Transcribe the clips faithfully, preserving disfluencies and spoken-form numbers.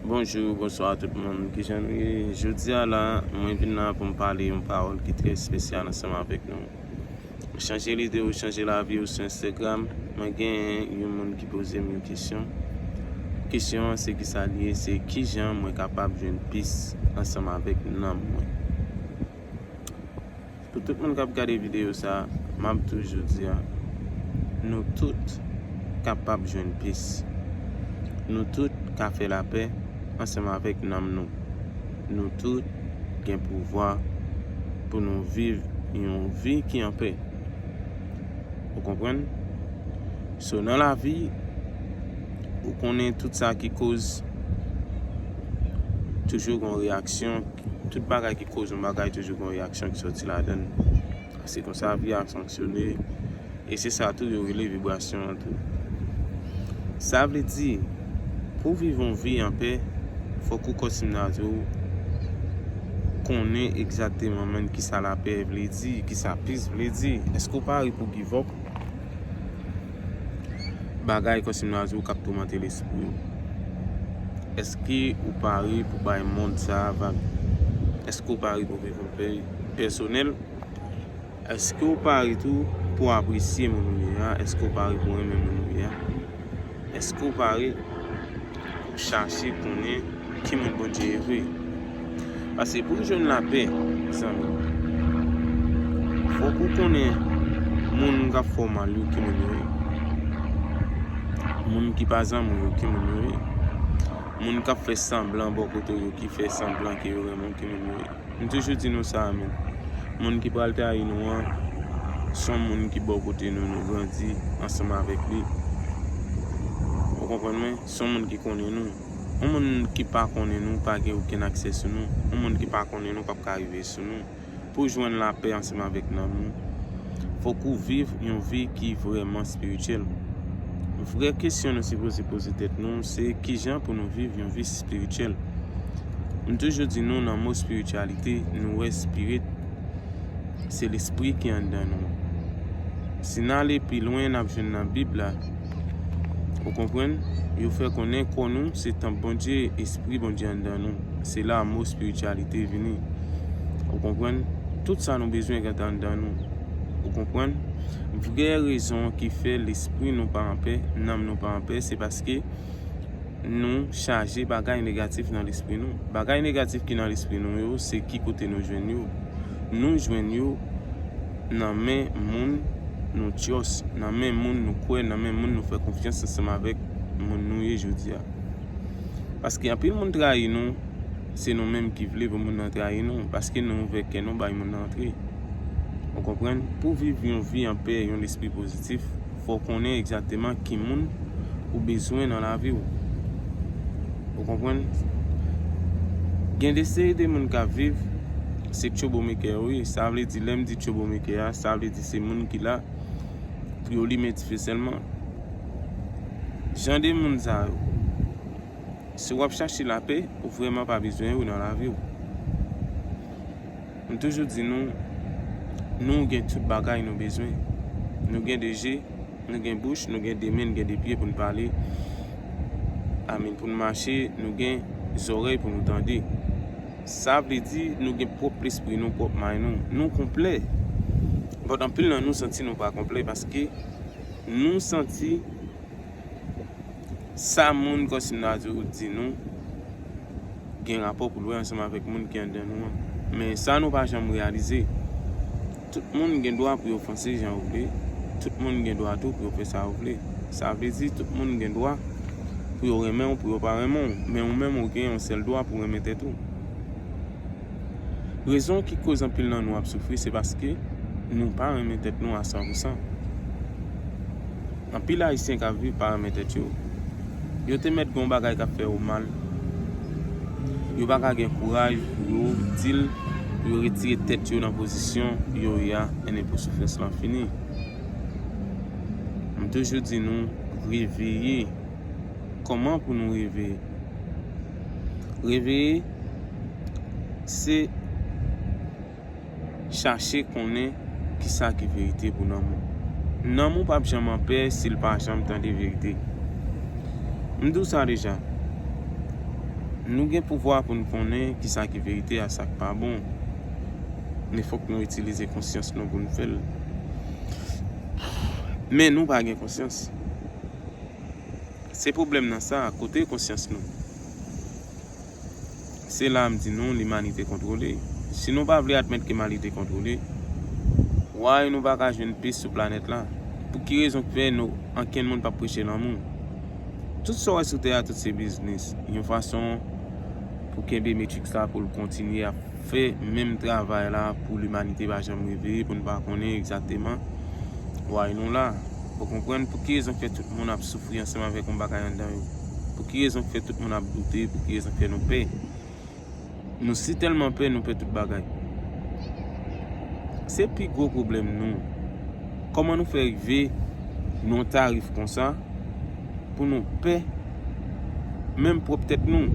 Bonjou, bonswa tout moun. Kijan nou ye? Jodi a la, mwen vin la pou m pale yon pawòl ki trè espesyal ansanm avèk nou. Chanje lide w, chanje lavi w sou Instagram. Mwen gen yon moun ki poze m yon kesyon. Kesyon an se kisa l ye, se kijan mwen kapab jwenn pis ansanm avèk nanm mwen. Pou tout moun k ap gade videyo sa, m ap toujou di a, nou tout kapab jwenn pis. Nou tout ka fè lapè ansanm avèk nanm nou. Nou tout gen pouvwa pou nou viv yon vi ki anpè. Ou konprann? So, nan lavi, ou konnen tout sa ki koz toujou gon reyaksyon, tout bagay ki koz yon bagay toujou gon reyaksyon ki sòti ladan l. Se konsa vi a fonksyone, e se sa tou yo rele vibrasyon an tou. Sa vle di, pou viv yon vi anpè, fòk ou kòm si m ta di w konnen egzakteman menm kisa lapè vle di, kisa pis vle di. Èske w pare pou give up? Bagay kòm si m ta di w k ap toumante lespri w. Èske ou pare pou bay mond sa a vag? Èske ou pare pou viv yon peyi pèsonèl? Èske ou pare tou pou apresye moun ou ye a? Èske ou pare pou renmen moun ou ye a? Èske ou pare pou chache konnen ki moun Bondye ye vre? Paske pou w jwenn lapè, zanmi, fòk ou konnen moun k ap fè w mal yo ki moun yo ye. Moun ki pa zanmi w yo ki moun yo ye. Moun k ap fè sanblan bò kote w yo, ki fè sanblan ke yo renmen w ki moun yo ye. M toujou di nou sa a, men. Moun ki pral trayi nou an, se yon moun ki bò kote nou, nou grandi ansanm avèk li. Ou konprann mwen? Se yon moun ki konnen nou. Yon moun ki pa konnen nou pa gen okenn aksè sou nou. Yon moun ki pa konnen nou p ap ka rive sou nou. Pou jwenn lapè ansanm avèk nanm ou, fòk ou viv yon vi ki vrèman espirityèl. Vrè kesyon nou sipoze poze tèt nou, se kijan pou nou viv yon vi espirityèl. M toujou di nou, nan mo espirityalite, nou wè spirit, se lespri ki anndan nou. Si n ale pi lwen, n ap jwenn nan Bib la. Ou konprann? Yo fè konnen kò nou se tanp Bondye, espri Bondye anndan nou. Se la mo espirityalite vini. Ou konprann? Tout sa nou bezwen gentan anndan nou. Ou konprann? Vrè rezon ki fè lespri nou pa anpè, nanm nou pa anpè, se paske nou chaje bagay negatif nan lespri nou. Bagay negatif ki nan lespri nou yo, se ki kote nou jwenn yo? Nou jwenn yo nan men moun nou trust, nan men moun nou kwè, nan men moun nou fè konfyans ansanm avèk moun nou ye jodi a. Paske anpil moun trayi nou, se nou menm ki vle pou moun nan trayi nou, paske nou ouvè kè nou bay moun nan antre. Ou konprann? Pou viv yon vi anpè, yon lespri pozitif, fò w konnen egzakteman ki moun ou bezwen nan lavi w. Ou konprann? Gen de seri de moun k ap viv, se tchobomekè yo ye. Sa vle di, lè m di tchobomekè a, sa vle di se moun ki la pou yo limen dife sèlman. Jan de moun sa yo, si w ap chache lapè, ou vrèman pa bezwen yo nan lavi w. M toujou di nou, nou gen tout bagay nou bezwen. Nou gen de je, nou gen bouch, nou gen de men, nou gen de pye pou n pale. Amèn. Pou n mache, nou gen zòrèy pou nou tande. Sa vle di, nou gen pwòp lespri nou, pwòp may nou. Nou konplè. But anpil nan nou santi nou pa konplè paske nou santi sa moun kòm si m ta di w di nou gen rapò pou l wè ansanm avèk moun ki anndan nou an. Men sa nou pa janm reyalize, tout moun gen dwa pou yo panse jan yo vle, tout moun gen dwa tou pou yo fè sa yo vle. Sa vle di, tout moun gen dwa pou yo renmen w, pou yo pa renmen w, men ou menm ou gen yon sèl dwa pou renmen tèt ou. Rezon ki koz anpil nan nou ap soufri, se paske nou pa renmen tèt nou a san pou san. Anpil Ayisyen k ap viv pa renmen tèt yo. Yo te mèt gen yon bagay k ap fè yo mal. Yo pa ka gen kouraj pou yo di l, pou yo retire tèt yo nan pozisyon yo ye a, enben pou soufrans lan fini. M toujou di nou, reveye. Kòman pou nou reveye? Reveye, se chache konnen kisa ki verite pou nanm ou. Nanm ou p ap janm anpè si l pa janm tande verite. M di w sa deja. Nou gen pouvwa pou n konnen kisa ki verite a, sa k pa bon. Men fòk nou itilize konsyans nou pou n fè l. Men nou pa gen konsyans. Se pwoblèm nan sa, kote konsyans nou? Se la m di nou, limanite kontwole. Si nou pa vle admèt ke limanite kontwole, why nou pa ka jwenn pis sou planèt la? Pou ki rezon k fè nou, ankenn moun p ap preche lanmou? Tout sa w wè sou tè a, tout se biznis. Yon fason pou kenbe Matrix la, pou l kontinye ap fè menm travay la, pou limanite pa janm reveye, pou n pa konnen egzakteman why nou la. Ou konprann? Pou ki rezon k fè tout moun ap soufri ansanm avèk yon bagay anndan yo? Pou ki rezon k fè tout moun ap doute? Pou ki rezon k fè nou pè? Nou si tèlman pè, nou pè tout bagay. Se pi gwo pwoblèm nou. Kòman nou fè rive nan yon tarif konsa pou nou pè menm pwòp tèt nou?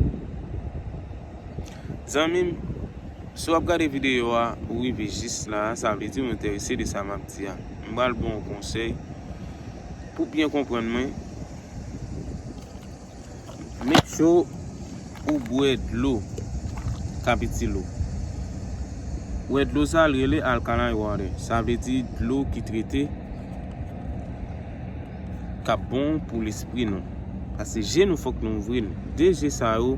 Zanmi m, si w ap gade videyo a, ou rive jis la, sa vle di ou enterese de sa m ap di a. M pral ba w yon konsèy pou byen konprann mwen. Make sure ou bwè dlo k ap itil ou. Bwè dlo sa, l rele alkaline water. Sa vle di dlo ki trete, k ap bon pou lespri nou. Paske je nou fòk nou ouvri l. De je sa yo,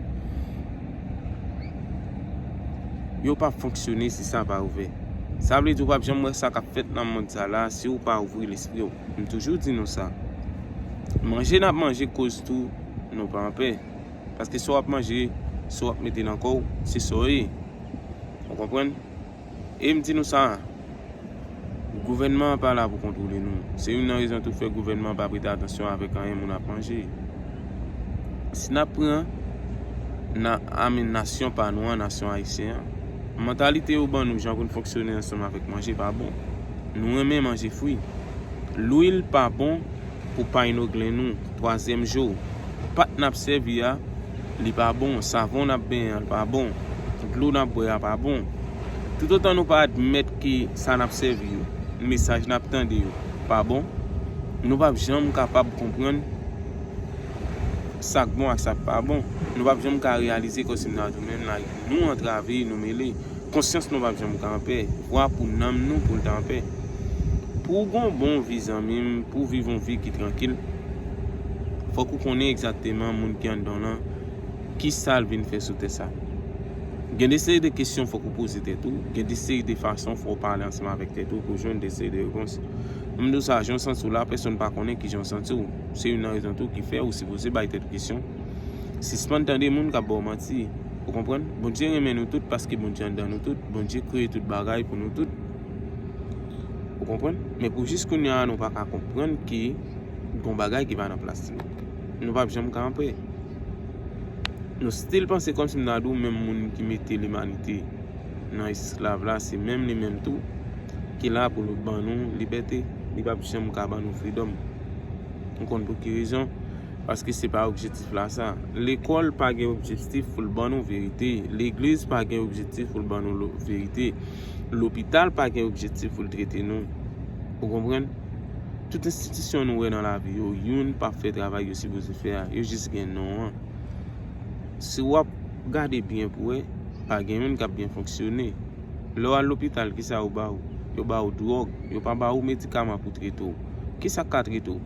yo p ap fonksyone si sa pa ouvè. Sa vle di ou p ap janm wè sa k ap fèt nan mond sa la si ou pa ouvri lespri w. M toujou di nou sa. Manje n ap manje koz tou nou pa anpè. Paske sa w ap manje, sa w ap mete nan kò w, se sa w ye. Ou konprann? E m di nou sa, gouvènman an pa la pou kontwole nou. Se youn nan rezon tou fè gouvènman an pa prete atansyon avèk anyen moun ap manje. Si n ap pran, nan, I mean, nasyon pa nou an, nasyon ayisyen an, mantalite yo ban nou jan pou n fonksyone ansanm avèk manje pa bon. Nou renmen manje fri. Lwil pa bon pou panyoglen nou, twazyèm jou. Pat n ap sèvi a, li pa bon. Savon n ap benyen an, li pa bon. Dlo n ap bwè a pa bon. Toutotan nou pa admèt ke sa n ap sèvi yo, mesaj n ap tande yo, pa bon, nou p ap janm kapab konprann sa k bon ak sa k pa bon. Nou p ap janm ka reyalize kòm si m ta di w menm la, nou antrave, nou mele. Konsyans nou p ap janm ka anpè. Vwa pou nanm nou pou l ta anpè. Pou w gen yon bon vi, zanmi m, pou w viv yon vi ki trankil, fòk ou konnen egzakteman moun ki anndan w lan, ki sa l vin fè sou tè sa. Gen de seri de kesyon fòk ou poze tèt ou, gen de seri de fason fò w pale ansanm avèk tèt ou pou w jwenn de seri de repons. M di w sa, jan w santi w la, pèsonn pa konnen kijan w santi w. Se youn nan rezon tou ki fè ou sipoze bay tèt ou kesyon. Sispann tande moun k ap ba w manti. Ou konprann? Bondye renmen nou tout paske Bondye anndan nou tout. Bondye kreye tout bagay pou nou tout. Ou konprann? Men pou jis kounye a, nou pa ka konprann ke gon bagay ki pa nan plas li. Nou p ap janm ka anpè. Nou still panse kòm si m ta di w menm moun ki mete limanite nan esklav la, se menm li menm tou ki la pou l ban nou libète. Li p ap janm ka ban nou freedom. Ou konn pou ki rezon? Paske se pa objektif la sa. Lekòl pa gen objektif pou l ban nou verite. Legliz pa gen objektif pou l ban nou lo-, verite. Lopital pa gen objektif pou l trete nou. Ou konprann? Tout enstitisyon nou wè nan lavi yo, youn p ap fè travay yo sipoze fè a. Yo jis gen non an. Si w ap gade byen pou wè, pa gen youn k ap byen fonksyone. Lè w al lopital, kisa yo ba w? Yo ba w dwòg. Yo pa ba w medikaman pou trete w. Kisa k ka trete w?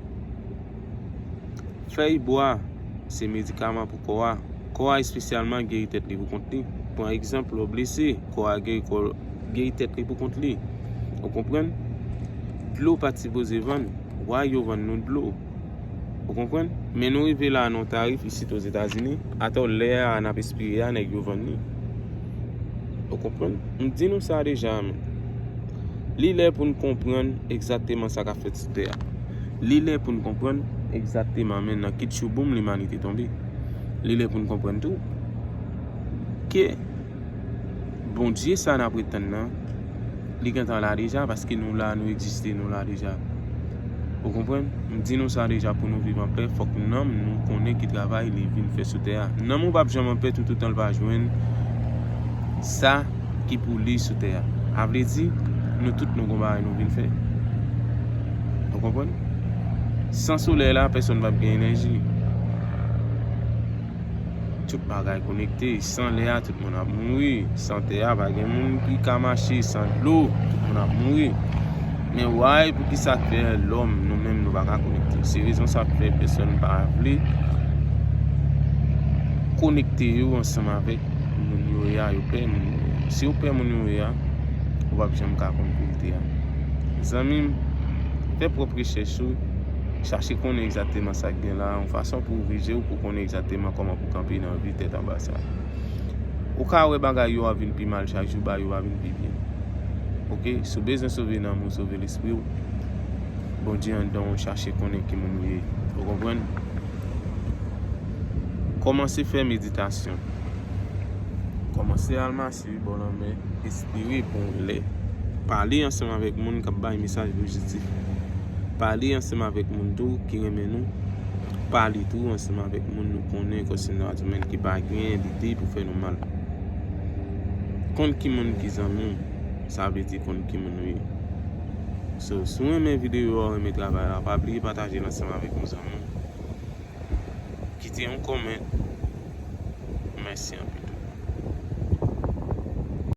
Fèy bwa se medikaman pou kò a. Kò a espesyalman geri tèt li pou kont li. Pran egzanp, lè w blese, kò a geri kò, geri tèt li pou kont li. Ou konprann? Dlo pa t sipoze vann. Why yo vann nou dlo? Ou konprann? Men nou rive la nan yon tarif isit Ozetazini, atò lè a n ap espire a, nèg yo vann li. Ou konprann? M di nou sa deja, men. Li lè pou n konprann egzakteman sa k ap fèt sou tè a. Li lè pou n konprann egzakteman, men, nan ki tchouboum limanite tonbe. Li lè pou n konprann tou ke Bondye sa n ap ret tann nan, li gentan la deja, paske nou la, nou egziste, nou la deja. Ou konprann? M di nou sa deja, pou nou viv anpè, fòk nanm nou konnen ki travay li vin fè sou tè a. Nanm ou p ap janm anpè toutotan l pa jwenn sa ki pou li sou tè a. A vle di, nou tout nou gon bagay nou vin fè. Ou konprann? San solèy la, pèsonn p ap gen enèji. Tout bagay konekte. San lè a, tout moun ap mouri. San tè a, pa gen moun ki ka mache. San dlo, tout moun ap mouri. Men why, poukisa k fè lòm, nou menm, nou pa ka konekte? Se rezon sa k fè pèsòn pa vle konekte yo ansanm avèk moun yo ye a, yo pè moun yo ye a. Si yo pè moun yo ye a, ou p ap janm ka konn verite a. Zanmi m, fè pwòp rechèch ou, chache konnen egzakteman sa k gen la, yon fason pou ou vize w, pou konnen egzakteman kòman pou kanpe nan vi tèt anba sa. Ou ka wè bagay yo ap vin pi mal chak jou, bagay yo ap vin pi byen. Oke, si w bezwen sove nanm ou, sove lespri w, Bondye anndan w, chache konnen ki moun ou ye. Ou konprann? Kòmanse fè meditasyon. Kòmanse al mache bò lanmè, espere pou yon lè. Pale ansanm avèk moun k ap bay mesaj pozitif. Pale ansanm avèk moun tou ki renmen nou. Pale tou ansanm avèk moun nou konnen konsènan domèn ki pa gen lide pou fè nou mal. Konn ki moun ki zanmi w, sa vle di konn ki moun ou ye. So, si w renmen videyo a, w renmen travay la, pa bliye pataje l ansanm avèk yon zanmi w. Kite yon kòmant. Mèsi anpil.